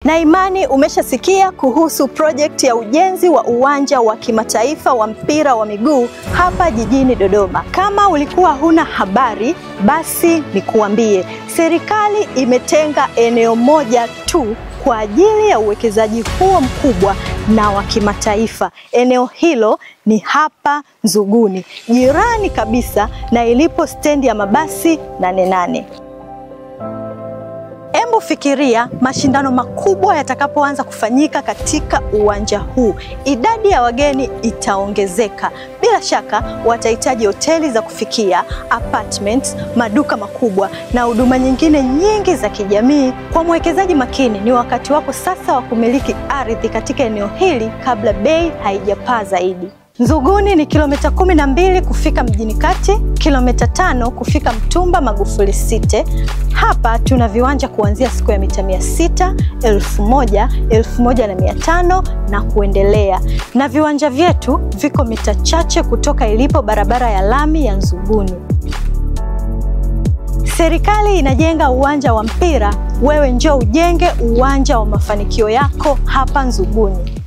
Na imani umeshasikia kuhusu project ya ujenzi wa uwanja wa kimataifa wa mpira wa miguu hapa jijini Dodoma. Kama ulikuwa huna habari, basi nikuambie, serikali imetenga eneo moja tu kwa ajili ya uwekezaji huo mkubwa na wa kimataifa. Eneo hilo ni hapa Nzuguni, jirani kabisa na ilipo stendi ya mabasi Nane Nane. Embu fikiria mashindano makubwa yatakapoanza kufanyika katika uwanja huu. Idadi ya wageni itaongezeka. Bila shaka watahitaji hoteli za kufikia, apartments, maduka makubwa na huduma nyingine nyingi za kijamii. Kwa mwekezaji makini, ni wakati wako sasa wa kumiliki ardhi katika eneo hili kabla bei haijapaa zaidi. Nzuguni ni kilomita 12 kufika mjini kati, kilomita 5 kufika Mtumba Magufuli City. Hapa tuna viwanja kuanzia siku ya mita 600, 1000, 1500 na kuendelea. Na viwanja vyetu viko mita chache kutoka ilipo barabara ya lami ya Nzuguni. Serikali inajenga uwanja wa mpira, wewe njoo ujenge uwanja wa mafanikio yako hapa Nzuguni.